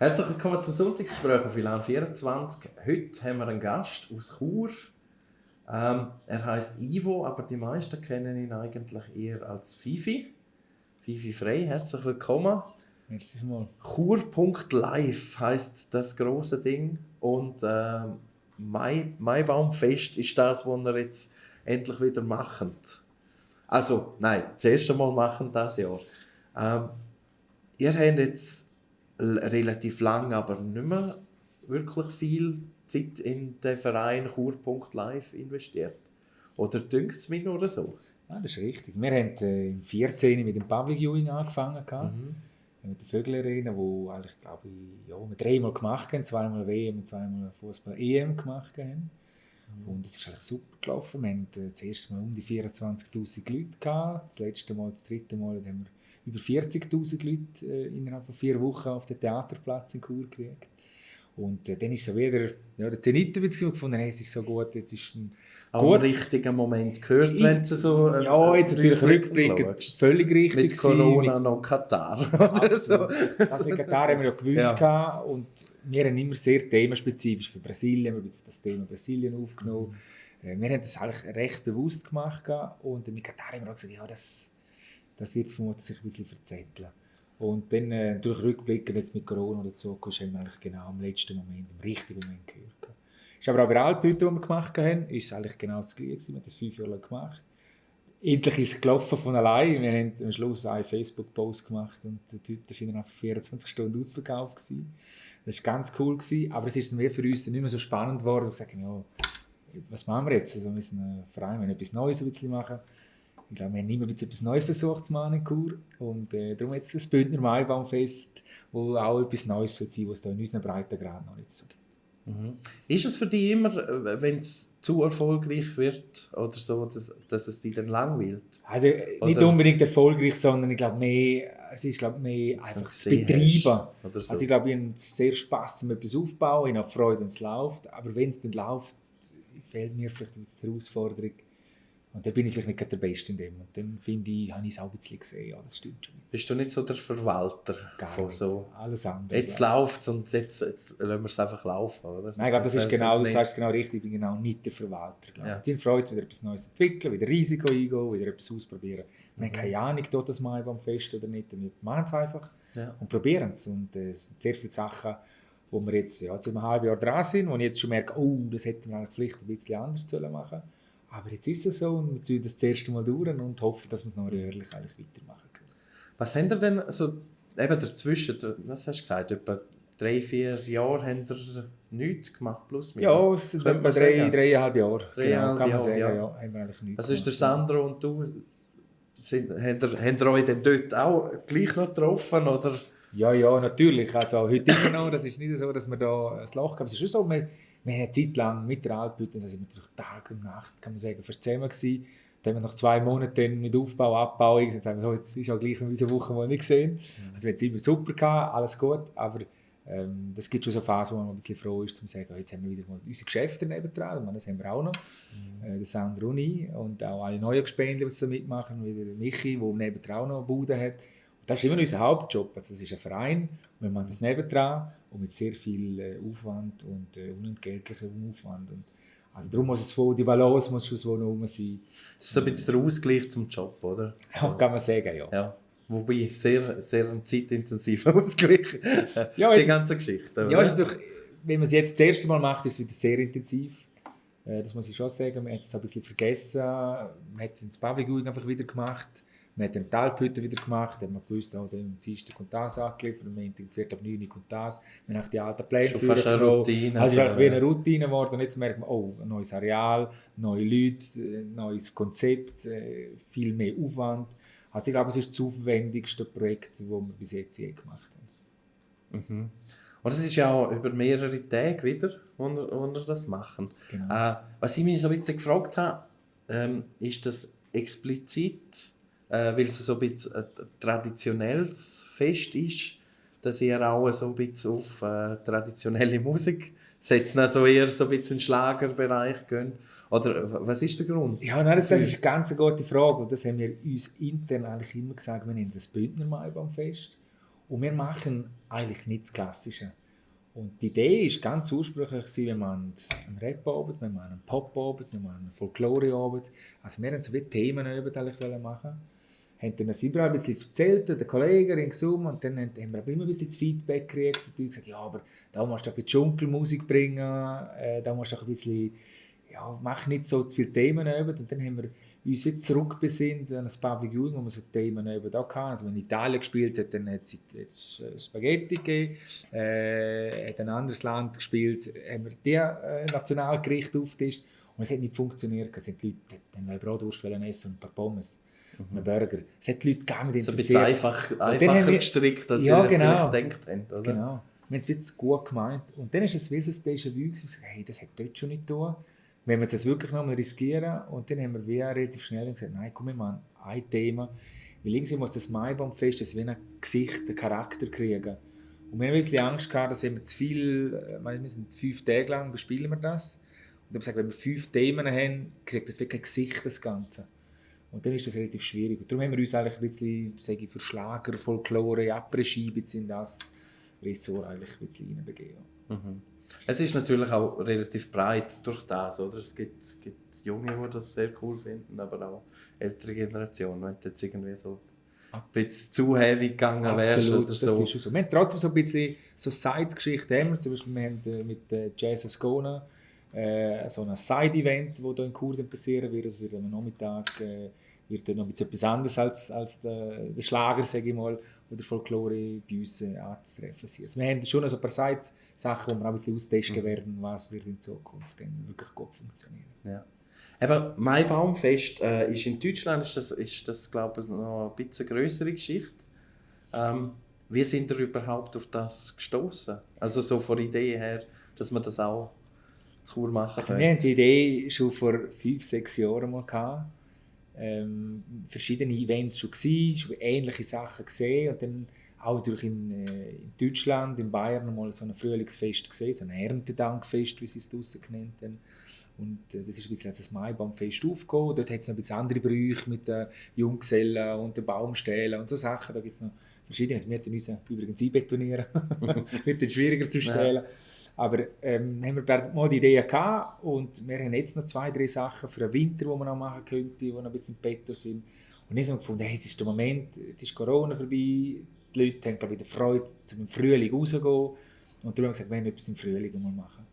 Herzlich willkommen zum Sonntagsgespräch auf WLAN 24. Heute haben wir einen Gast aus Chur. Er heisst Ivo, aber die meisten kennen ihn eigentlich eher als Fifi. Fifi Frey, herzlich willkommen. Merci mal. Chur.live heisst das grosse Ding. Und Maibaumfest ist das, was wir jetzt endlich wieder machen. Also, nein, das erste Mal machen das Jahr. Ihr habt jetzt relativ lang, aber nicht mehr wirklich viel Zeit in den Verein Chur.live investiert. Oder dünkt es mich nur so? Ja, das ist richtig. Wir haben im 14 mit dem Public Viewing angefangen. Mit der Vögel-Arena, wo eigentlich, glaube ich, wir 3-mal gemacht haben, 2-mal WM und 2-mal Fußball-EM gemacht haben. Und es ist eigentlich super gelaufen. Wir hatten das erste Mal um die 24'000 Leute gehabt. Das letzte Mal, das dritte Mal, haben wir über 40'000 Leute innerhalb von 4 Wochen auf den Theaterplatz in Chur gekriegt. Und dann ist so wieder der Zenit-Beziehung gefunden, es ist so gut, jetzt ist ein auch im richtigen Moment gehört, wenn sie so... ja, jetzt natürlich rückblickend völlig richtig. Mit Corona noch Katar oder so. Also mit Katar haben wir ja gewusst gehabt, und wir haben immer sehr themenspezifisch für Brasilien, wir haben jetzt das Thema Brasilien aufgenommen. Wir haben das eigentlich recht bewusst gemacht gehabt, und mit Katar haben wir auch gesagt, ja, das wird vermutlich sich ein bisschen verzetteln. Und dann durch Rückblicken jetzt mit Corona dazu haben wir eigentlich genau im letzten Moment, im richtigen Moment gehört. Ist aber auch bei Alphütte, die wir gemacht haben, ist es eigentlich genau das Gleiche. Wir haben das 5 Jahre lang gemacht. Endlich ist es gelaufen von allein. Wir haben am Schluss einen Facebook-Post gemacht und die Hütte war innerhalb von 24 Stunden ausverkauft. Das war ganz cool. Aber es ist dann für uns dann nicht mehr so spannend geworden. Wir sagten, ja, was machen wir jetzt? Also wir müssen einen Verein etwas Neues ein bisschen machen. Ich glaube, wir haben immer etwas Neues versucht zu machen in Chur. Und darum jetzt das Bündner Maibaumfest, wo auch etwas Neues sein soll, was es da in unseren Breitengraden noch nicht so gibt. Ist es für dich immer, wenn es zu erfolgreich wird oder so, dass es dich dann langweilt? Also nicht unbedingt erfolgreich, sondern ich glaube es ist mehr einfach das Betreiben. So. Also ich glaube, ich habe sehr Spass, um etwas aufzubauen, ich habe Freude, wenn es läuft, aber wenn es dann läuft, fehlt mir vielleicht ein bisschen die Herausforderung. Und dann bin ich vielleicht nicht der Beste in dem. Und dann finde ich, habe ich es auch ein bisschen gesehen. Ja, das stimmt schon. Bist du nicht so der Verwalter von so? Alles andere. Jetzt läuft es und jetzt lassen wir es einfach laufen, oder? Nein, ich glaube, das ist genau, du sagst genau richtig, ich bin genau nicht der Verwalter. Ja. Jetzt sind Freude, wieder etwas Neues entwickeln, wieder Risiko eingehen, wieder etwas ausprobieren. Wir haben keine Ahnung, tut das Maibaumfest oder nicht. Wir machen es einfach und probieren es. Und es sind sehr viele Sachen, wo wir jetzt in einem halben Jahr dran sind, wo ich jetzt schon merke, das hätten wir eigentlich vielleicht ein bisschen anders machen sollen. Aber jetzt ist es so und wir ziehen das erste Mal durch und hoffen, dass wir es noch jährlich weitermachen können. Was habt ihr denn so eben dazwischen, was hast du gesagt, etwa 3-4 Jahre habt ihr nichts gemacht, plus minus? Ja, es sind etwa 3,5 Jahre. Genau, kann man sagen, ja, haben wir eigentlich nichts gemacht. Ist der Sandro und du, habt ihr euch denn dort auch gleich noch getroffen, oder? Ja, natürlich. Also auch heute immer noch, das ist nicht so, dass wir da ein Loch haben. Es ist schon so, wir haben eine Zeit lang mit der Alphütte, also mit Tag und Nacht, kann man sagen, fast zusammen gewesen. Dann haben wir nach 2 Monaten mit Aufbau, Abbau, jetzt sagen wir so, jetzt ist auch gleich noch diese Woche mal nicht gesehen. Also wir haben es immer super gehabt, alles gut, aber das gibt schon so Phasen, wo man ein bisschen froh ist, um zu sagen, jetzt haben wir wieder mal unsere Geschäfte daneben dran, das haben wir auch noch, der Sandro und ich, und auch alle neuen Gespendler, die da mitmachen, wie der Michi, der nebendran auch noch eine Bude hat. Das ist immer unser Hauptjob. Also das ist ein Verein, wir machen das nebendran und mit sehr viel Aufwand und unentgeltlichem Aufwand. Und also darum muss die Balance muss schon so rum sein. Das ist so ein bisschen der Ausgleich zum Job, oder? Ja, kann man sagen, ja. Wobei sehr, sehr ein zeitintensiver Ausgleich, ja, die ganze Geschichte. Oder? Ja, also wenn man es jetzt das erste Mal macht, ist es wieder sehr intensiv. Das muss ich schon sagen. Man hat es ein bisschen vergessen. Man hat das Pavillon einfach wieder gemacht. Wir haben die Alphütte wieder gemacht, haben wir gewusst, am Dienstag kommt das angeliefert, am Montag, 8:45 kommt das. Wir haben die alten Pläne schon fast eine Routine. Also es ist wie eine Routine geworden. Und jetzt merkt man, ein neues Areal, neue Leute, neues Konzept, viel mehr Aufwand. Also ich glaube, es ist das aufwendigste Projekt, das wir bis jetzt je gemacht haben. Und es ist ja auch über mehrere Tage wieder, wo wir das machen. Genau. Was ich mich so ein bisschen gefragt habe, ist das explizit, weil es so ein bisschen ein traditionelles Fest ist, dass ihr auch so ein bisschen auf traditionelle Musik setzt, also eher so ein bisschen in den Schlagerbereich gehen. Oder was ist der Grund? Ja, nein, das ist eine ganz gute Frage. Und das haben wir uns intern eigentlich immer gesagt, wir nennen das Bündner Maibaumfest. Und wir machen eigentlich nicht das Klassische. Und die Idee ist ganz ursprünglich, wir machen einen Rap-Abend, wir machen einen Pop-Abend, wir machen einen Folklore-Abend. Also wir wollten so wie Themenabend machen. Haben dann das überall ein bisschen erzählt, der Kollege ringsum, und dann haben wir aber immer ein bisschen das Feedback gekriegt. Und die gesagt, ja, aber da musst du ein bisschen Dschungelmusik bringen, da musst du ein bisschen, ja, mach nicht so zu viele Themen. Und dann haben wir uns wieder zurückbesinnt an das Public Viewing, wo wir so Themen da hatten. Also wenn Italien gespielt hat, dann hat es Spaghetti gegeben. Hat ein anderes Land gespielt, haben wir die Nationalgerichte aufgetischt. Und es hat nicht funktioniert. Es hat die Leute dann Bratwurst essen und ein paar Pommes. Einen Burger. Es hat die Leute gar nicht interessiert. So ein bisschen einfacher gestrickt, als sie vielleicht gedacht haben. Oder? Genau. Wir haben es wirklich gut gemeint. Und dann war es wie so ein Déjà-vu. Wir gesagt, hey, das hat dort schon nicht getan. Wenn wir das wirklich noch mal riskieren. Und dann haben wir wie relativ schnell gesagt, nein, komm, wir machen ein Thema. Weil irgendwie muss das Maibaumfest, das wie ein Gesicht, einen Charakter kriegen. Und wir haben ein bisschen Angst gehabt, dass wenn wir zu viel, wir sind 5 Tage lang, bespielen wir das. Und ich habe gesagt, wenn wir 5 Themen haben, kriegt das wirklich ein Gesicht, das Ganze. Und dann ist das relativ schwierig. Und darum haben wir uns eigentlich ein bisschen, sage ich, für Schlager, Folklore, Après-Ski in das Ressort eigentlich ein bisschen hineinbegeben. Mhm. Es ist natürlich auch relativ breit durch das, oder? Es gibt Junge, die das sehr cool finden, aber auch ältere Generationen. Wenn du jetzt irgendwie so ein bisschen zu heavy gegangen wärst oder so. Das ist so. Wir haben trotzdem so ein bisschen so Side-Geschichten. Zum Beispiel wir haben mit Jazz Ascona so ein Side-Event, das hier in Kurden passieren wird. Es wird am Nachmittag wird noch ein bisschen etwas anderes als der Schlager, sage ich mal, oder Folklore bei uns anzutreffen sind. Also wir haben schon so ein paar Side-Sachen, die wir auch ein bisschen austesten werden, was wird in Zukunft dann wirklich gut funktionieren. Ja. Aber Maibaumfest ist in Deutschland ist das glaube ich, noch ein bisschen größere Geschichte. Wie sind ihr überhaupt auf das gestoßen? Also so von der Idee her, dass man das auch zu Chur machen kann. Also wir hatten die Idee schon vor 5-6 Jahren mal gehabt. Verschiedene Events schon gesehen, schon ähnliche Sachen gesehen und dann auch natürlich in Deutschland, in Bayern noch mal so ein Frühlingsfest gesehen, so ein Erntedankfest, wie sie es draussen genannt haben. Und das ist ein bisschen das Maibaumfest aufgegangen. Dort hat es noch ein bisschen andere Brüche mit den Junggesellen und den Baumstählen und so Sachen. Da gibt es noch verschiedene. Also wir hätten uns übrigens einbetonieren. Wird dann schwieriger zu stellen. Ja. Aber haben wir mal die Idee gehabt und wir haben jetzt noch 2-3 Sachen für den Winter, die man noch machen könnte, die noch ein bisschen im Petto sind. Und ich habe gefunden, hey, jetzt ist der Moment, jetzt ist Corona vorbei, die Leute haben wieder Freude, zum Frühling rauszugehen. Und darum haben wir gesagt, wir wollen etwas im Frühling mal machen.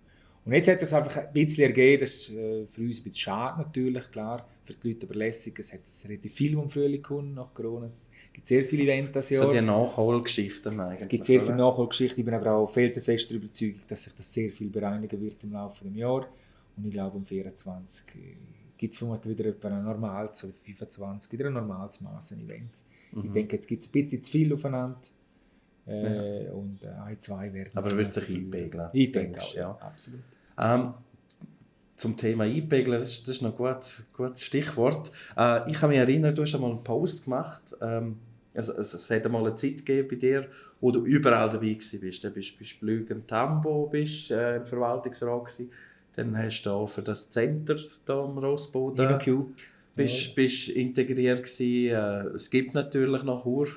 Und jetzt hat es sich einfach ein bisschen ergeben, das ist für uns ein bisschen schade natürlich, klar, für die Leute aber lässig. Es hat relativ viel im Frühling gekommen nach Corona. Es gibt sehr viele Events das Jahr. So die Nachholgeschichten eigentlich. Es gibt sehr viele Nachholgeschichten. Ich bin aber auch felsenfest der Überzeugung, dass sich das sehr viel bereinigen wird im Laufe des Jahres. Und ich glaube, um 24 gibt es vermutlich wieder ein normales, so 25, wieder ein normales Maß an Events. Ich denke, jetzt gibt es ein bisschen zu viel aufeinander. Und 1-2 werden. Aber wird sich einpegeln. Ich denke auch, ja, absolut. Zum Thema einpegeln, das ist noch ein gutes Stichwort. Ich kann mich erinnern, du hast einmal einen Post gemacht. Es hat einmal eine Zeit gegeben bei dir, wo du überall dabei warst. Du bist bei Lügen Tambo, bist im Verwaltungsrat gewesen. Dann hast du auch für das Center hier am Rossboden bist integriert gewesen. Es gibt natürlich noch Chur.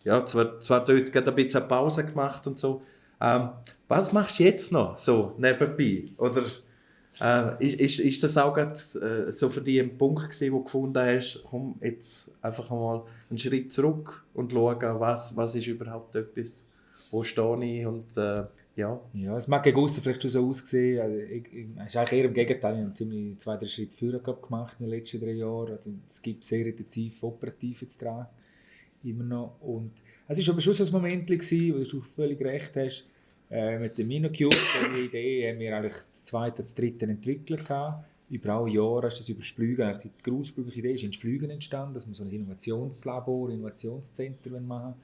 Ja, zwar dort ein bisschen Pause gemacht und so. Was machst du jetzt noch so nebenbei? Oder ist das auch so für dich ein Punkt gewesen, wo du gefunden hast, komm jetzt einfach mal einen Schritt zurück und schauen, was ist überhaupt etwas, wo stehe ich und ja. Ja, es mag gegen aussen vielleicht schon so aussehen. Also es ist eigentlich eher im Gegenteil. Ich habe ziemlich 2-3 Schritte vorher gemacht in den letzten 3 Jahren. Also, es gibt sehr intensiv operativ jetzt dran. Immer noch. Und es war aber schon so ein Moment, wo du völlig recht hast, mit dem MinoCube, die Idee haben wir eigentlich das 2., das 3. entwickelt gehabt. Über alle Jahre ist das über Splügen, die ursprüngliche Idee ist in Splügen entstanden, dass wir so ein Innovationslabor, Innovationscenter machen.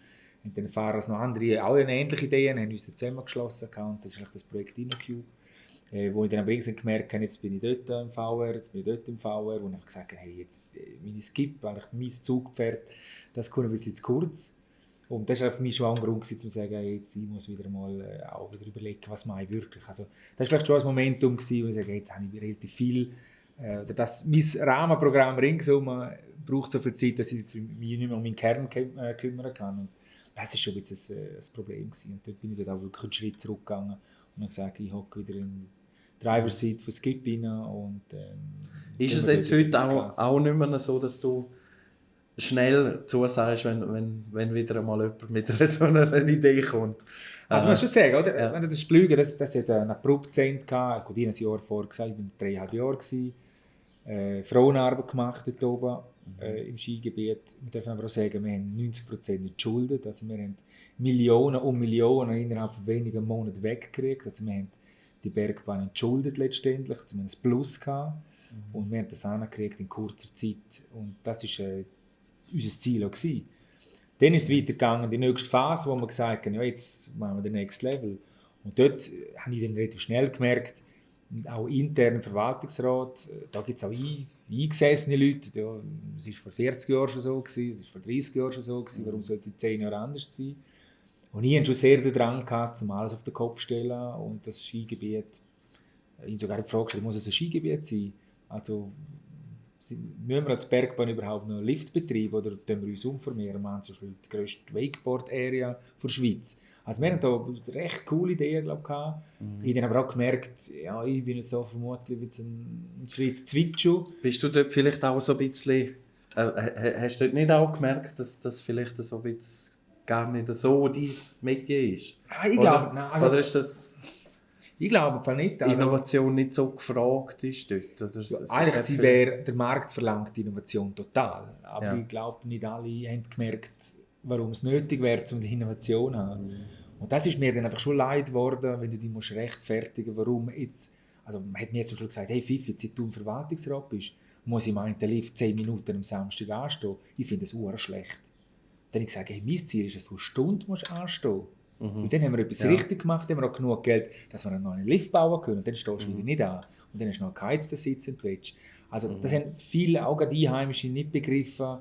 Und dann erfahren dass noch andere, auch eine ähnliche Ideen, haben uns zusammengeschlossen und das ist das Projekt InnoCube. Wo ich dann aber irgendwann gemerkt habe, jetzt bin ich dort im VR, jetzt bin ich dort im VR, wo ich einfach gesagt habe, hey, jetzt meine Skip, eigentlich mein Zugpferd, das kommt ein bisschen zu kurz. Und das war für mich schon auch ein Grund, um zu sagen, jetzt, ich muss wieder mal auch wieder überlegen, was mache ich wirklich. Also, das war vielleicht schon ein Momentum, wo ich sage, jetzt habe ich relativ viel, mein Rahmenprogramm ringsum braucht so viel Zeit, dass ich mich nicht mehr um meinen Kern kümmern kann. Und Das war schon ein bisschen ein Problem gewesen. Und dort bin ich dann auch wirklich einen Schritt zurückgegangen und habe gesagt, ich hocke wieder in die Driver's Seat von Skip rein. Und, ist es jetzt heute auch nicht mehr so, dass du schnell zusagst, wenn wieder einmal jemand mit so einer Idee kommt? Also man muss schon sagen, oder? Ja. Wenn du das Splügen, das hat einen abrupten Ende gehabt. Ich habe ein Jahr vorher gesagt, ich war 3,5 Jahre. Frauenarbeit gemacht dort oben im Skigebiet. Wir dürfen aber auch sagen, wir haben 90% nicht geschuldet. Also wir haben Millionen und Millionen innerhalb von wenigen Monaten weggekriegt. Also wir haben die Bergbahn entschuldet letztendlich. Also wir haben ein Plus gehabt. Und wir haben das angekriegt in kurzer Zeit. Und das war unser Ziel auch gewesen. Dann ist es weitergegangen, die nächste Phase, wo wir gesagt haben, ja, jetzt machen wir den Next Level. Und dort habe ich dann relativ schnell gemerkt, auch intern im Verwaltungsrat, da gibt es auch eingesessene Leute. Ja, es war vor 40 Jahren schon so, es war vor 30 Jahren schon so, warum soll es in 10 Jahren anders sein? Und ich hatte schon sehr den Drang gehabt, um alles auf den Kopf zu stellen und das Skigebiet. Ich habe sogar gefragt, muss es ein Skigebiet sein? Also, müssen wir als Bergbahn überhaupt noch einen Lift betreiben oder können wir uns umformieren? Wir haben zum Beispiel die grösste Wakeboard-Area der Schweiz. Also wir haben da eine recht coole Idee, glaube ich. Ich habe aber auch gemerkt, ja, ich bin jetzt da vermutlich ein Schritt zu weit schon. Bist du dort vielleicht auch so ein bisschen, hast du dort nicht auch gemerkt, dass vielleicht so ein bisschen gar nicht so dein Metier ist? Nein, ich glaube, nein. Oder ist das... Ich glaube nicht. Also, Innovation nicht so gefragt ist dort? Oder ja, eigentlich der Markt verlangt Innovation total. Aber ich glaube, nicht alle haben gemerkt, warum es nötig wäre, um die Innovation zu haben. Und das ist mir dann einfach schon leid geworden, wenn du dich rechtfertigen musst, warum jetzt... Also man hat mir zum Beispiel gesagt, hey Fifi, seit du im Verwaltungsrat bist, muss ich meinen Lift 10 Minuten am Samstag anstehen. Ich finde das verdammt schlecht. Dann habe ich gesagt, hey, mein Ziel ist, dass du eine Stunde anstehen musst. Und dann haben wir etwas richtig gemacht, haben wir auch genug Geld, dass wir einen neuen Lift bauen können. Und dann stehst du wieder nicht an. Und dann hast du noch einen geheizten Sitz und willst. Also das haben viele, auch die Einheimischen, nicht begriffen,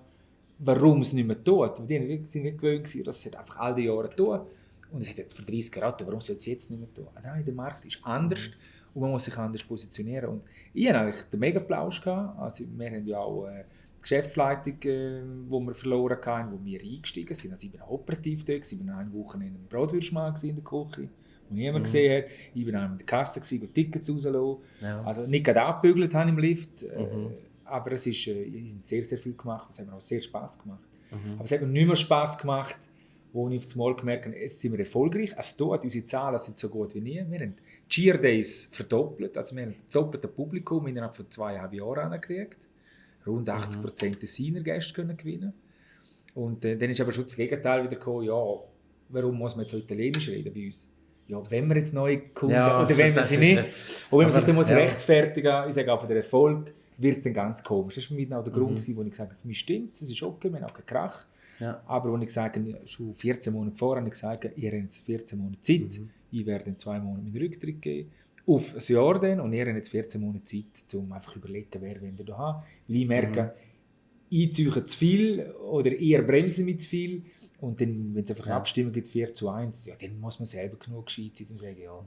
warum es nicht mehr tut. Die sind nicht gewöhnt, dass es einfach all die Jahre tut. Und es hat für 30 geraten, warum soll es jetzt nicht mehr tun? Nein, der Markt ist anders und man muss sich anders positionieren. Und ich hatte eigentlich den Mega-Plausch gehabt. Also wir haben ja auch Geschäftsleitung, die wir verloren haben, wo wir eingestiegen sind. Also ich war operativ da, ich war eine Woche in einem Bratwürstmann in der Küche, wo niemand gesehen hat. Ich war in der Kasse, Tickets rauslassen. Ja. Also nicht gerade abgebügelt haben im Lift, aber es ist sehr, sehr viel gemacht. Es hat mir auch sehr Spass gemacht. Aber es hat mir nicht mehr Spass gemacht, wo ich auf das Mal gemerkt habe, jetzt sind wir erfolgreich. Also unsere Zahlen sind so gut wie nie. Wir haben Cheer Days verdoppelt. Also wir haben das doppelte Publikum innerhalb von 2,5 Jahren angekriegt. Rund 80% der Siener-Gäste können gewinnen. Und dann ist aber schon das Gegenteil wieder gekommen, ja, warum muss man jetzt so Italienisch reden bei uns? Ja, wenn wir jetzt neue Kunden, oder wenn wir sie nicht, und wenn man sich dann rechtfertigen muss, ich sage auch für den Erfolg, wird es dann ganz komisch. Das war für mich auch der Grund, wo ich gesagt habe, für mich stimmt es, ist okay, wir haben auch keinen Krach. Ja. Aber wenn ich sage, schon 14 Monate vorher, habe ich gesagt, ihr habt jetzt 14 Monate Zeit, ich werde in 2 Monaten meinen Rücktritt geben. Auf ein Jahr dann, und ihr habt jetzt 14 Monate Zeit, um einfach zu überlegen, wer wollt ihr da haben. Weil ich merke, ich ziehe zu viel oder eher bremse mich zu viel. Und dann, wenn es einfach eine Abstimmung gibt, 4:1, ja, dann muss man selber genug gescheit sein, um zu sagen, ja,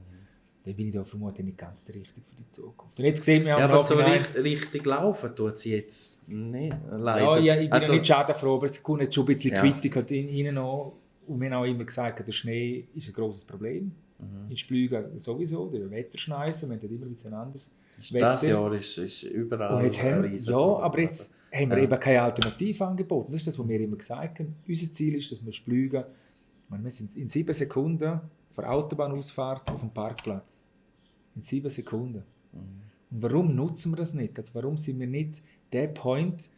dann bin ich da vermutlich nicht ganz der Richtige für die Zukunft. Und jetzt sehen wir auch aber so richtig laufen tut sie jetzt nicht, leider. Ja, ich bin nicht schadenfroh, aber es kommt jetzt schon ein bisschen Kritik rein. Und wir haben auch immer gesagt, der Schnee ist ein grosses Problem. In Splügen sowieso, der Wetterschneisen, wir haben immer ein bisschen anderes Wetter. Das Jahr ist überall und jetzt haben, aber jetzt haben wir eben keine Alternative angeboten. Das ist das, was wir immer gesagt haben. Unser Ziel ist, dass wir Splügen, wir sind in 7 Sekunden von der Autobahnausfahrt auf dem Parkplatz. In 7 Sekunden. Und warum nutzen wir das nicht? Also warum sind wir nicht der Point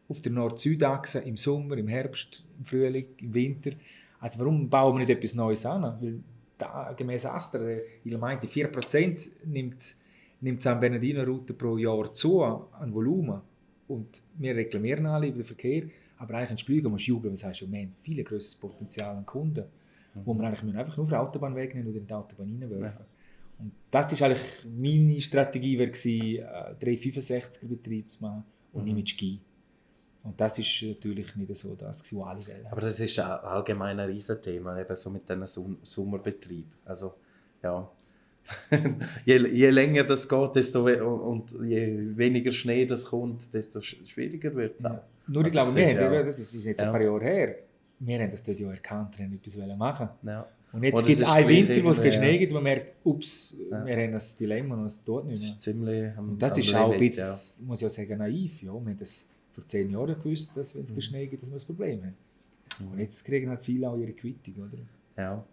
auf der Nord-Süd-Achse im Sommer, im Herbst, im Frühling, im Winter? Also warum bauen wir nicht etwas Neues an? Weil da, gemäss Astra, ich meinte, 4% nimmt die San Bernardino-Route pro Jahr zu an Volumen. Und wir reklamieren alle über den Verkehr, aber eigentlich in Splügen musst du jubeln, weil du sagst, wir haben viel grösseres Potenzial an Kunden, wo wir eigentlich einfach nur auf der Autobahn wegnehmen oder in die Autobahn reinwerfen. Ja. Und das war eigentlich meine Strategie, 365er-Betrieb zu machen und nicht mit Ski. Und das ist natürlich nicht so das, was alle wollen. Aber das ist allgemein ein Riesenthema, eben so mit diesem Sommerbetrieb. Also, ja. je länger das geht, und je weniger Schnee das kommt, desto schwieriger wird es. Ja. Nur ich glaube, das ist jetzt ein paar Jahre her. wir haben das dort ja erkannt, wir haben etwas machen. Ja. Und jetzt gibt es einen Winter, wo es geschneit und man merkt, ups, wir haben das Dilemma und es tut nicht mehr. Das ist ziemlich und das ist auch ein bisschen, muss ich auch sagen, naiv. Ja, wir haben das vor 10 Jahren gewusst, dass wenn es geschneit gibt, dass wir das Problem haben. Und jetzt kriegen halt viele auch ihre Quittung, oder? Ja.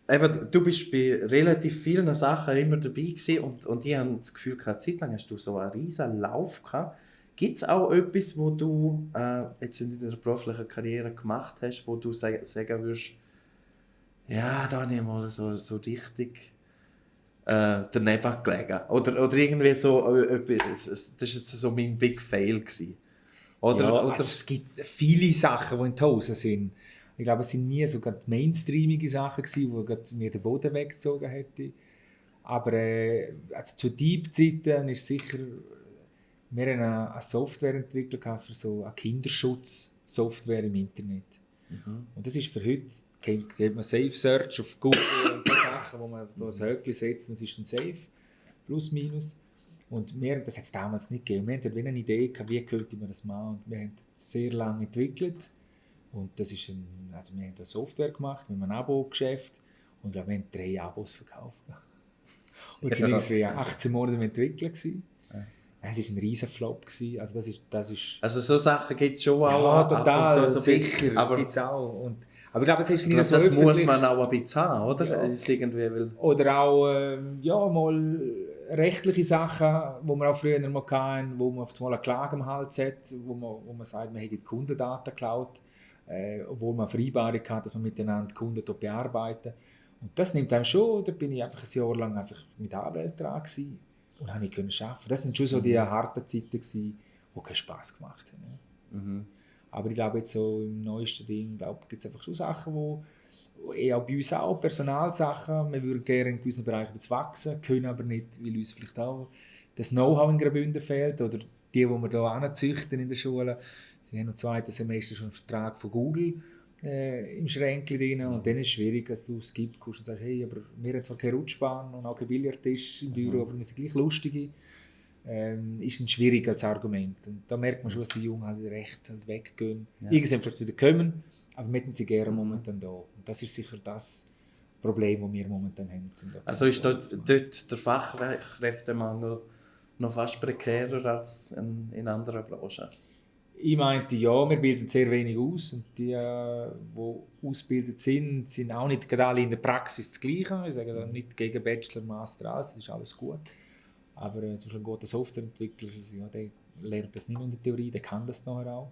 Eben, du bist bei relativ vielen Sachen immer dabei gewesen und ich habe das Gefühl, eine Zeit lang hast du so einen riesen Lauf gehabt. Gibt es auch etwas, wo du jetzt in deiner beruflichen Karriere gemacht hast, wo du sagen würdest, ja, da habe ich mal so richtig daneben gelegen. Oder irgendwie so, das war jetzt so mein Big Fail gewesen. Oder also es gibt viele Sachen, die in die Hose sind. Ich glaube, es sind nie so mainstreamige Sachen gewesen, wo mir den Boden weggezogen hätte. Aber also zu Deep-Zeiten ist sicher, wir haben eine Software entwickelt für so eine Kinderschutz-Software im Internet. Und das ist für heute, kennt man Safe Search auf Google und so Sachen, wo man da ein Häkchen setzt, das ist ein Safe, plus minus. Und das hat es damals nicht gegeben. Wir hatten eine Idee, wie könnte man das machen. Und wir haben das sehr lange entwickelt. Und das ist wir haben eine Software gemacht mit einem Abo-Geschäft. Und wir haben 3 Abos verkauft. Und es waren 18 Monate entwickelt. Es war ein riesen Flop. Also, das ist also so Sachen gibt es schon auch. Ja, total, so sicher. Aber gibt es auch. Aber ich glaube, es ist nicht so das öffentlich. muss man auch ein bisschen haben, oder? Ja. Ist irgendwie, Oder auch mal rechtliche Sachen, die man auch früher mal hatten, wo man auf einmal eine Klage am Hals hat, wo man sagt, man hätte die Kundendaten geklaut, obwohl man eine Vereinbarung hat, dass man miteinander die Kunden bearbeiten. Und das nimmt einem schon, da bin ich einfach ein Jahr lang einfach mit Anwälten dran gewesen und habe nicht arbeiten. Das waren schon so die harten Zeiten gewesen, die keinen Spass gemacht haben. Aber ich glaube, jetzt so im neuesten Ding gibt es einfach schon Sachen, wo auch bei uns auch Personalsachen, wir würden gerne in gewissen Bereichen wachsen, können aber nicht, weil uns vielleicht auch das Know-how in Graubünden fehlt oder die wir hier anzüchten in der Schule, die haben im 2. Semester schon einen Vertrag von Google im Schränkchen drin und dann ist es schwierig, dass du es gibt und sagst, hey, aber wir haben zwar keine Rutschbahn und auch keinen Billardtisch im Büro, aber wir sind gleich lustige. Ist ein schwierig als Argument. Und da merkt man schon, dass die Jungen halt recht halt weggehen. Ja. Irgendwann vielleicht wieder kommen, aber wir hätten sie gerne momentan da. Und das ist sicher das Problem, das wir momentan haben. Also ist dort der Fachkräftemangel noch fast prekärer als in anderen Branchen? Ich meinte, ja, wir bilden sehr wenig aus. Und die, die ausgebildet sind, sind auch nicht gerade alle in der Praxis das Gleiche. Ich sage da nicht gegen Bachelor, Master, das ist alles gut. Aber zum Beispiel ein guter Softwareentwickler, ja, der lernt das nicht nur in der Theorie, der kann das nachher auch.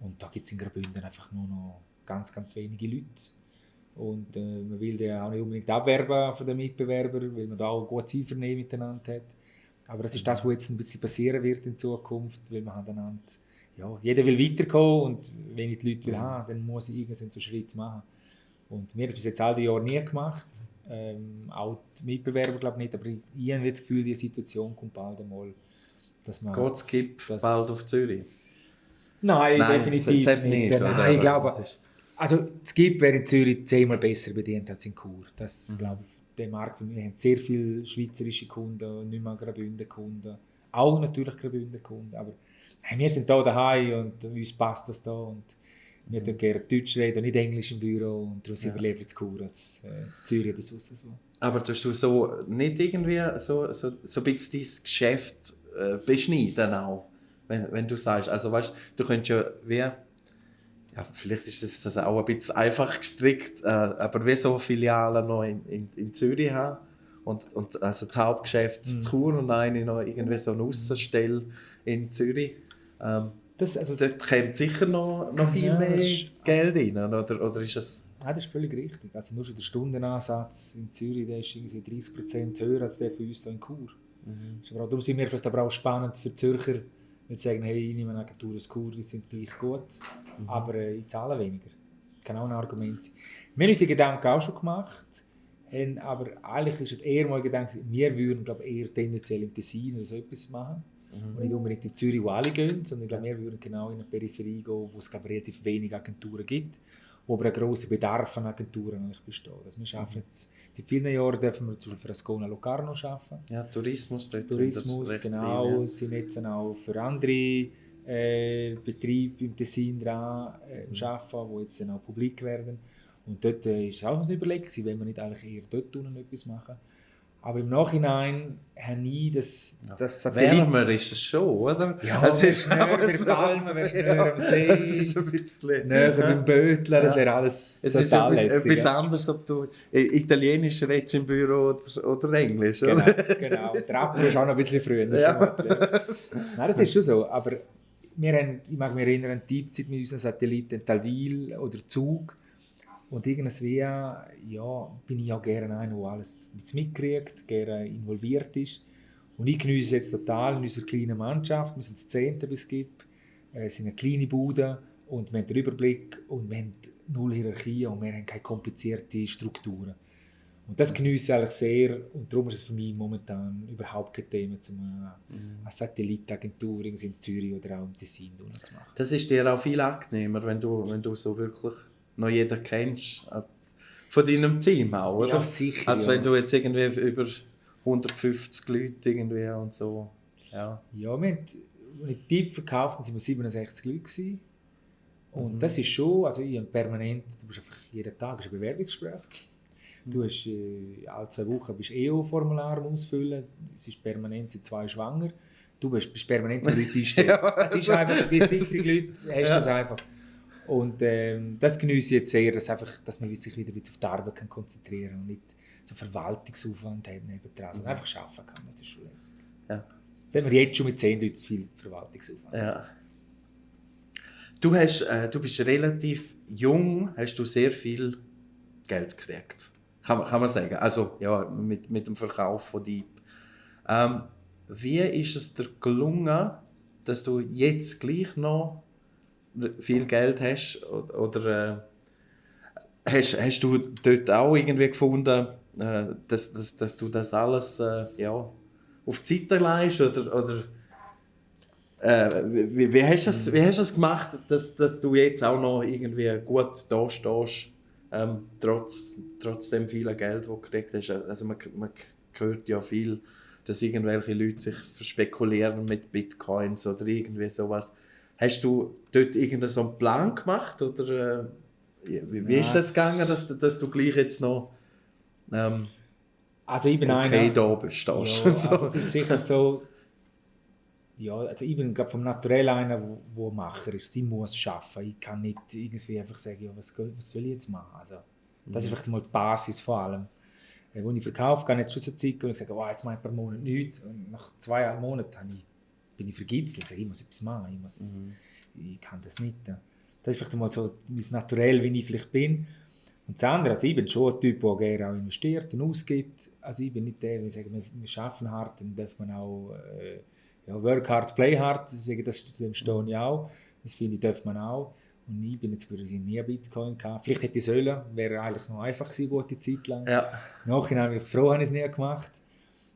Und da gibt es in Graubünden einfach nur noch ganz, ganz wenige Leute. Und man will den auch nicht unbedingt abwerben von den Mitbewerbern, weil man da auch ein gutes Einvernehmen miteinander hat. Aber das ist das, was jetzt ein bisschen passieren wird in Zukunft, weil man einander, ja, jeder will weiterkommen und wenn ich die Leute will haben, dann muss ich irgendeinen so Schritt machen. Und wir haben das bis jetzt all die Jahre nie gemacht. Auch die Mitbewerber glaube ich nicht, aber ich habe das Gefühl, die Situation kommt bald einmal, dass man... Geht es gibt bald auf Zürich? Nein, definitiv nicht. Nein, ich glaube, also das GIP wäre in Zürich 10-mal besser bedient als in Chur. Das glaube ich, der Markt. Wir haben sehr viele schweizerische Kunden, nicht mehr Graubünden Kunden, auch natürlich Graubünden Kunden, aber wir sind hier daheim und uns passt das da und wir dürfen gerne Deutsch reden, nicht Englisch im Büro und darum sind wir lieber in Chur als in Zürich oder sonst so. Aber tust du so nicht irgendwie so ein bisschen dein Geschäft beschneiden auch, wenn du sagst, also weißt, du könntest ja wie, ja, vielleicht ist das auch ein bisschen einfach gestrickt, aber wie so Filialen noch in Zürich haben und also das Hauptgeschäft zu Chur und eine noch irgendwie so eine Aussenstelle in Zürich. Dort kommt sicher noch viel mehr Geld rein, oder ist es... Ja, das ist völlig richtig. Also nur schon der Stundenansatz in Zürich, der ist irgendwie 30% höher als der für uns hier in Chur. Darum sind wir vielleicht aber auch spannend für Zürcher, wenn sie sagen, hey, ich nehme eine Agentur aus Chur, die sind gleich gut, aber ich zahle weniger. Das kann auch ein Argument sein. Wir haben uns die Gedanken auch schon gemacht, aber eigentlich ist es eher mal ein Gedanke, wir würden glaube ich, eher tendenziell in Tessin oder so etwas machen. Und nicht unbedingt in Zürich, wo alle gehen, sondern ich glaube, wir würden genau in eine Peripherie gehen, wo es glaube, relativ wenig Agenturen gibt, wo aber ein grosser Bedarf an Agenturen eigentlich besteht. Also wir arbeiten jetzt, seit vielen Jahren dürfen wir für Ascona Locarno arbeiten. Ja, Tourismus, genau. Viel, ja. Sind jetzt auch für andere Betriebe im Tessin dran arbeiten, die jetzt dann auch publik werden. Und dort war es auch eine Überlegung, wenn wir nicht eigentlich eher dort unten etwas machen. Aber im Nachhinein habe ich das Satellit... Wärmer ist es schon, oder? Ja, es ist näher bei Palmen, näher am See, es ist ein bisschen... näher beim Bötler, das wäre alles es total ist lässig. etwas anderes, ob du Italienisch redest im Büro oder Englisch, oder? Genau. Der Apro ist auch noch ein bisschen früher. Ja. Nein, das ist schon so. Aber ich mag mich erinnern an die Zeit mit unseren Satelliten Talwil oder Zug. Und irgendwie bin ich auch gerne einer, der alles mitkriegt, gerne involviert ist. Und ich genieße jetzt total in unserer kleinen Mannschaft. Wir sind das 10. bis es gibt. Wir sind eine kleine Bude und wir haben den Überblick und wir haben null Hierarchie und wir haben keine komplizierten Strukturen. Und das genieße ich eigentlich sehr und darum ist es für mich momentan überhaupt kein Thema, eine Satellitenagentur in Zürich oder auch im Tessin zu machen. Das ist dir auch viel angenehmer, wenn du so wirklich noch jeden kennst, von deinem Team auch, oder? Ja, sicher. Als wenn du jetzt irgendwie über 150 Leute irgendwie und so. Ja, wir haben, als ich Tipp verkauft haben, waren wir 67 Leute gewesen. Und das ist schon, also ich habe permanent, du bist einfach jeden Tag ein Bewerbungsgespräch. Du hast alle 2 Wochen bist EO-Formular ausfüllen, es ist permanent, sind 2 schwanger. Du bist permanent mit Leuten einstellen. Es ist einfach, bis 70 Leute hast du das einfach. Und das genieße ich jetzt sehr, dass man sich wieder ein bisschen auf die Arbeit konzentrieren kann und nicht so Verwaltungsaufwand hat nebendran, sondern einfach arbeiten kann. Das ist schon lässig. Ja. Das haben wir jetzt schon mit 10 Leuten viel Verwaltungsaufwand. Ja. Du bist relativ jung, hast du sehr viel Geld gekriegt. Kann man sagen. Also ja, mit dem Verkauf von Dieb. Wie ist es dir gelungen, dass du jetzt gleich noch viel Geld hast? Oder hast du dort auch irgendwie gefunden, dass du das alles auf die Seite legst? Oder wie hast du das gemacht, dass du jetzt auch noch irgendwie gut da stehst, trotz dem vielen Geld, das du gekriegt hast? Also man hört ja viel, dass irgendwelche Leute sich verspekulieren mit Bitcoins oder irgendwie sowas. Hast du dort irgendeinen so einen Plan gemacht? Oder wie ist das gegangen, dass du gleich jetzt noch also ich bin da bist? Ja, also es ist sicher so, ja, also ich bin vom Naturell einer, der Macher ist. Ich muss arbeiten. Ich kann nicht irgendwie einfach sagen, ja, was soll ich jetzt machen? Also, das ist vielleicht mal die Basis vor allem. Als ich verkaufe, gehe ich jetzt schon so Zeit und ich sage, jetzt mache ich ein paar Monate nichts. Und nach 2 Monaten bin ich vergitzelt. Ich sage, ich muss etwas machen. Ich kann das nicht. Das ist vielleicht mal so mein Naturell, wie ich vielleicht bin. Und das andere, also ich bin schon ein Typ, der gerne auch investiert und ausgibt. Also ich bin nicht der, der sagt, wir arbeiten hart, dann darf man auch work hard, play hard. Ich sage, das stehe ich auch. Das finde ich, darf man auch. Und ich bin jetzt nie Bitcoin gehabt. Vielleicht hätte ich sollen, wäre eigentlich noch einfach gewesen, gute Zeit lang. Ja. Nachhinein bin ich froh, habe ich es nie gemacht.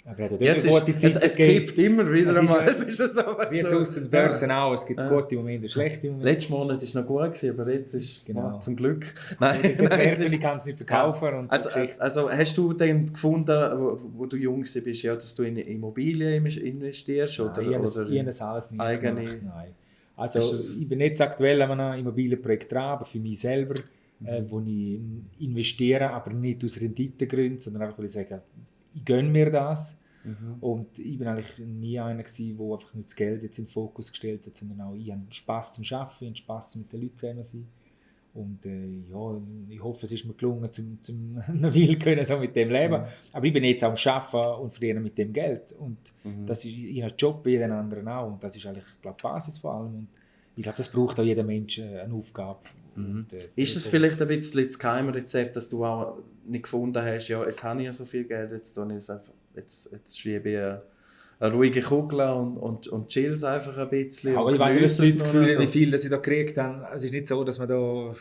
Aber es gibt immer wieder einmal. Es ist so, wie sonst in den Börsen auch. Es gibt gute Momente, schlechte Momente. Letzten Monat war es noch gut, aber jetzt ist zum Glück. Ich kann es nicht verkaufen. Ja. Und also hast du dann gefunden, wo du jung bist, ja, dass du in Immobilien investierst? Nein, oder ich habe das alles nicht eigene... gemacht. Nein. Also ich bin jetzt aktuell an einem Immobilienprojekt dran, aber für mich selber, wo ich investiere, aber nicht aus Renditegründen, sondern einfach, weil ich sage, ich gönne mir das. Und ich bin eigentlich nie einer gewesen, der einfach nur das Geld jetzt in den Fokus gestellt hat, sondern auch ich habe Spass zum Arbeiten, ich habe Spass mit den Leuten zusammen sein. Und ich hoffe, es ist mir gelungen, eine Weile können so mit dem leben. Aber ich bin jetzt auch am Arbeiten und verdiene mit dem Geld. Und das ist ich habe einen Job bei jedem anderen auch. Und das ist eigentlich, glaube ich, die Basis vor allem. Und ich glaube, das braucht auch jeder Mensch eine Aufgabe. Und, ist es vielleicht ein bisschen das Geheimrezept, dass du auch nicht gefunden hast, ja, jetzt habe ich ja so viel Geld, jetzt schiebe ich eine ruhige Kugel und chill es einfach ein bisschen. Aber ich weiß nicht, dass die Leute das Gefühl haben, wie viel sie da gekriegt haben. Es ist nicht so, dass man da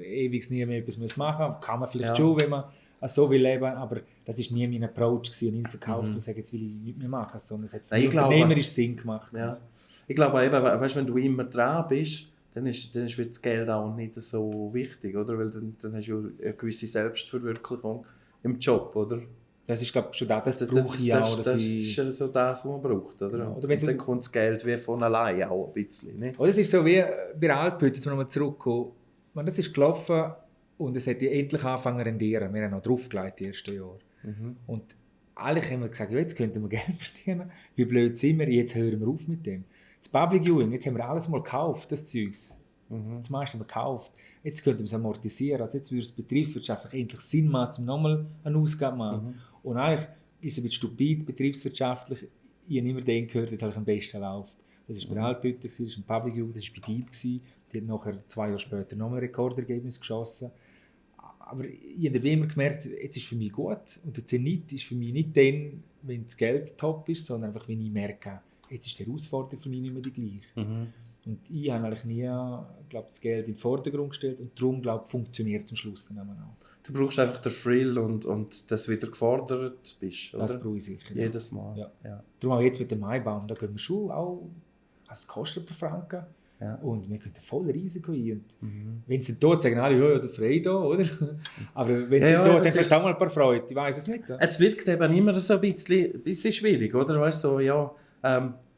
ewig nie mehr etwas machen muss. Kann man vielleicht schon, wenn man so will leben, aber das war nie mein Approach gewesen, und nicht verkauft, zu sagen, jetzt will ich nichts mehr machen, sondern es hat für unternehmerisch Sinn gemacht. Ja. Ich glaube eben, weißt, wenn du immer dran bist, dann ist das Geld auch nicht so wichtig, oder? Weil dann hast du eine gewisse Selbstverwirklichung im Job, oder? Das ist, glaube ich, schon das brauche ich auch. Das ist so das, was man braucht, oder? Genau. Oder und dann kommt das Geld wie von allein auch ein bisschen. Ne? Oder es ist so wie bei der Alphütte, jetzt nochmal zurückkommen. Das ist gelaufen und es hat endlich angefangen zu rendieren. Wir haben noch draufgelegt die ersten Jahre. Und eigentlich haben wir gesagt, ja, jetzt könnten wir Geld verdienen. Wie blöd sind wir, jetzt hören wir auf mit dem. Das Public Viewing, jetzt haben wir alles mal gekauft, das Zeugs. Das meiste haben wir gekauft. Jetzt könnten wir es amortisieren. Also jetzt würde es betriebswirtschaftlich endlich Sinn machen, um nochmal eine Ausgabe zu machen. Und eigentlich ist es ein bisschen stupid, betriebswirtschaftlich. Ich habe immer den gehört, jetzt am besten läuft. Das war bei Alphütte, das war ein Public Viewing, das war bei Dieb. Die hat nachher 2 Jahre später nochmal ein Rekordergebnis geschossen. Aber ich habe immer gemerkt, jetzt ist es für mich gut. Und der Zenit ist für mich nicht dann, wenn das Geld top ist, sondern einfach, wenn ich merke, jetzt ist die Herausforderung für mich nicht mehr die gleiche. Und ich habe eigentlich nie, glaube, das Geld in den Vordergrund gestellt und darum, glaube ich, funktioniert es am Schluss dann auch. Du brauchst einfach den Thrill und dass du wieder gefordert bist, oder? Das brauche ich sicher. Jedes Mal. Ja. Darum auch jetzt mit dem Maibaum, da gehen wir schon auch, also es kostet per Franken. Ja. Und wir können voll Risiko ein. Wenn sie dann dort sagen, alle, ja, der frei da, oder? Aber wenn sie dort, dann vielleicht auch mal ein paar Freude, ich weiss es nicht. Ja? Es wirkt eben immer so ein bisschen schwierig, oder? Weißt du, so, ja,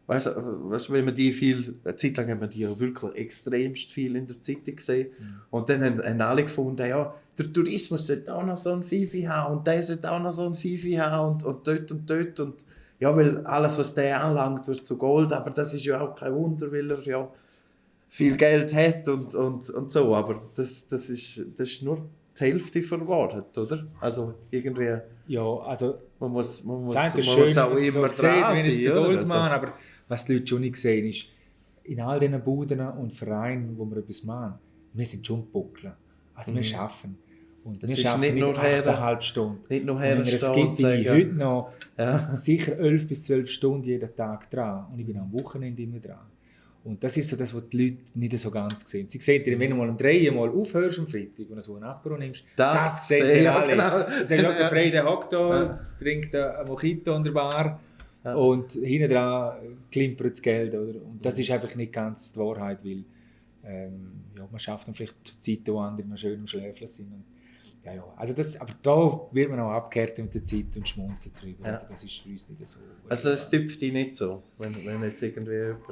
weißt, wenn man die eine Zeit lang haben wir die ja wirklich extremst viel in der Zeitung gesehen. Und dann haben alle gefunden, ja, der Tourismus sollte auch noch so ein Fifi haben und der sollte auch noch so ein Fifi haben und dort und dort. Und ja, weil alles, was der anlangt, wird zu Gold, aber das ist ja auch kein Wunder, weil er ja viel Geld hat und so, aber das ist nur die Hälfte von Wahrheit, oder? Also irgendwie... Ja, also... Man muss schön, auch immer so dran sein, wenn es zu Gold machen, aber was die Leute schon nicht sehen, ist, in all diesen Buden und Vereinen, wo wir etwas machen, wir sind schon Buckeln. Also wir arbeiten. Und das wir arbeiten nicht 8,5 Stunden. Nicht nur Es gibt heute noch sicher 11 bis 12 Stunden jeden Tag dran. Und ich bin am Wochenende immer dran. Und das ist so das, was die Leute nicht so ganz sehen. Sie sehen, wenn du mal um 3 Mal aufhörst am Freitag und so ein Apero nimmst, das sehen die alle. Genau. Sie sagen, der Freitag hockt da, trinkt ein Mojito an der Bar und hinten dran klimpert das Geld. Oder? Und das ist einfach nicht ganz die Wahrheit, weil man schafft dann vielleicht zur Zeit, wo andere noch schön am Schläfeln sind. Und, also aber da wird man auch abgekehrt mit der Zeit und schmunzelt drüber. Also das ist für uns nicht so. Also das tupft dich nicht so, wenn jetzt irgendwie jemand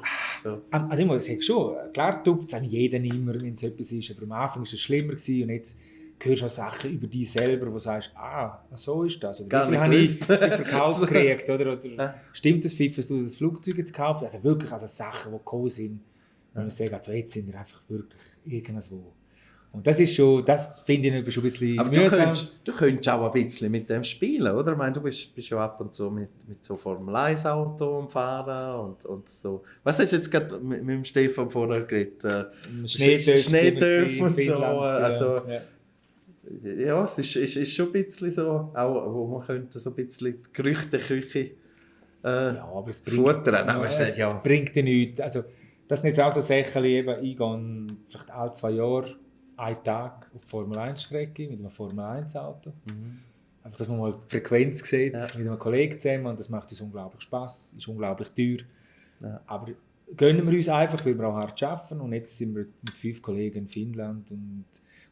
so... Also ich muss sagen, schon, klar tupft es jeden immer, wenn es etwas ist, aber am Anfang war es schlimmer gewesen, und jetzt hörst du auch Sachen über dich selber, wo du sagst, so ist das. Oder wie viel habe ich im Verkauf gekriegt, oder stimmt das Pfiff, dass du das Flugzeug jetzt kaufst? Also wirklich Sachen, die gekommen sind, wenn man sagt, also jetzt sind wir einfach wirklich irgendwo. Und das ist schon, das finde ich schon ein bisschen aber mühsam. Du könntest auch ein bisschen mit dem spielen, oder? Ich meine, du bist ja ab und zu mit so Formel-1-Auto am Fahren und so. Was hast du jetzt gerade mit dem Stefan vorher geredet? Schneedörf und so. Also, ja, es ist schon ein bisschen so, auch wo man könnte so ein bisschen die Gerüchteküche aber es futtern. Aber es bringt dir nichts. Also, das ist nicht auch so Sachen, ich gehe vielleicht alle 2 Jahre einen Tag auf die Formel-1-Strecke mit einem Formel-1-Auto. Einfach, dass man mal die Frequenz sieht, mit einem Kollegen zusammen, und das macht uns unglaublich Spass, ist unglaublich teuer. Ja. Aber gönnen wir uns einfach, weil wir auch hart arbeiten, und jetzt sind wir mit 5 Kollegen in Finnland und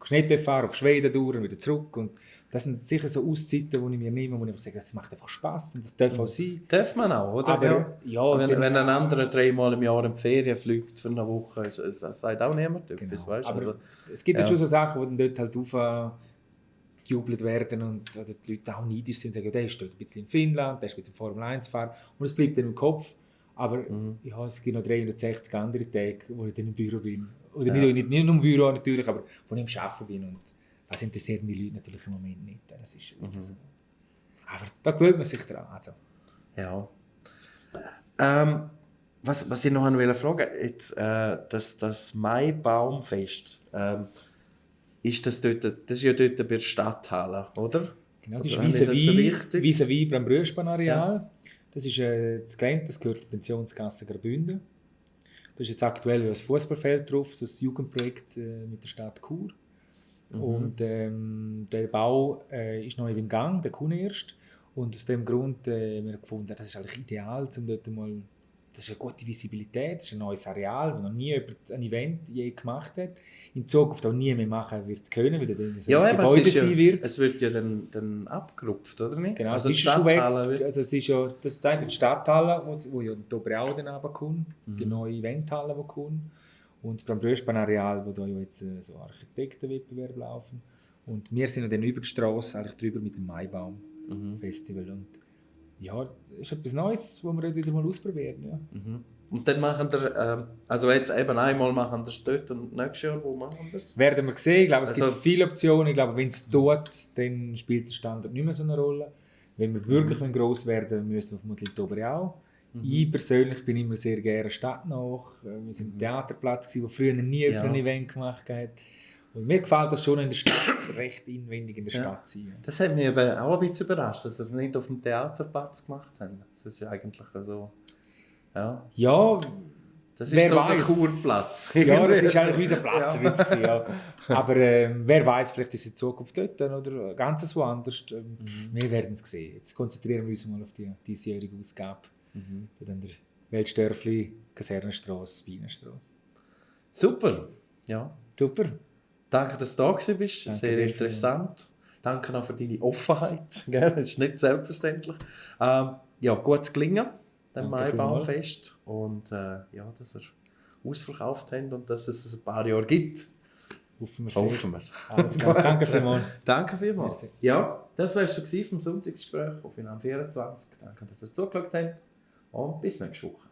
Schneebefahren fahren auf Schweden durch und wieder zurück. Und das sind sicher so Auszeiten, die ich mir nehme, wo ich einfach sage, das macht einfach Spass und das darf auch sein. Darf man auch, oder? Aber, wenn ein anderer 3 Mal im Jahr in die Ferien fliegt für eine Woche, das sagt auch niemand etwas. Genau. Aber es gibt schon so Sachen, die dann dort halt aufgejubelt werden und die Leute auch neidisch sind und sagen, der ist dort ein bisschen in Finnland, der ist ein bisschen Formel 1 fahren, und es bleibt dann im Kopf. Aber es gibt noch 360 andere Tage, wo ich dann im Büro bin. Oder nicht nur im Büro natürlich, aber wo ich am Arbeiten bin. Und das interessieren die Leute natürlich im Moment nicht. Das ist so. Aber da gewöhnt man sich dran. Also. Ja. Was ich noch fragen wollte, jetzt, das Maibaumfest, ist das ja dort bei der Stadthalle, oder? Genau, es ist vis-à-vis beim Brüschbahn-Areal. Ja. Das ist das Gelände, das gehört zur Pensionskasse Graubünden. Da ist jetzt aktuell ein Fußballfeld drauf, so ein Jugendprojekt mit der Stadt Chur. Und der Bau ist noch nicht im Gang, der kommt erst. Und aus dem Grund haben wir gefunden, das ist eigentlich ideal, um dort mal das ist eine gute Visibilität, das ist ein neues Areal, das noch nie jemand ein Event je gemacht hat. In Zukunft auch nie mehr machen wird können, weil dann Ja, Gebäude sein wird. Es wird ja dann abgerupft, oder nicht? Genau, also es ist schon weg. Also es ist ja, das zeigt die Stadthalle, wo ja die Oberau dann runterkommt, die neue Eventhalle, die kommt. Und beim Bröspan-Areal, wo da ja jetzt so Architektenwettbewerb laufen. Und wir sind dann über die Straße eigentlich drüber mit dem Maibaum-Festival. Und ja, das ist etwas Neues, was wir wieder mal ausprobieren. Ja. Und dann machen wir, also jetzt eben einmal machen wir es dort und nächstes Jahr, wo machen wir es? Werden wir sehen. Ich glaube, es Also, gibt viele Optionen. Ich glaube, wenn es tut, dann spielt der Standort nicht mehr so eine Rolle. Wenn wir wirklich gross werden, müssen wir vermutlich die Oberau. Ich persönlich bin immer sehr gerne stadtnah. Wir waren im Theaterplatz, wo früher nie jemand ein Event gemacht hat. Und mir gefällt das schon in der Stadt, recht inwendig in der Stadt zu sein. Das hat mich aber auch ein bisschen überrascht, dass wir nicht auf dem Theaterplatz gemacht haben. Das ist ja eigentlich so... Ja, das ist so der Kurplatz. Ja, das ist eigentlich unser Platz. Ja. Aber wer weiß, vielleicht ist es in Zukunft dort oder ganz woanders. Wir werden es sehen. Jetzt konzentrieren wir uns mal auf die diesjährige Ausgabe. Dann der Weltstörfli, Kasernenstrasse, Bienenstrasse. Super. Ja. Super. Danke, dass du da bist. Danke sehr interessant. Danke auch für deine Offenheit. Das ist nicht selbstverständlich. Ja, gutes Gelingen dem Maibaumfest. Und dass er ausverkauft haben und dass es ein paar Jahre gibt. Hoffen wir. Alles klar. Danke vielmals. Danke vielmals. Ja, das war es schon vom Sonntagsgespräch auf Finanz 24. Danke, dass ihr zugeschaut habt und bis nächste Woche.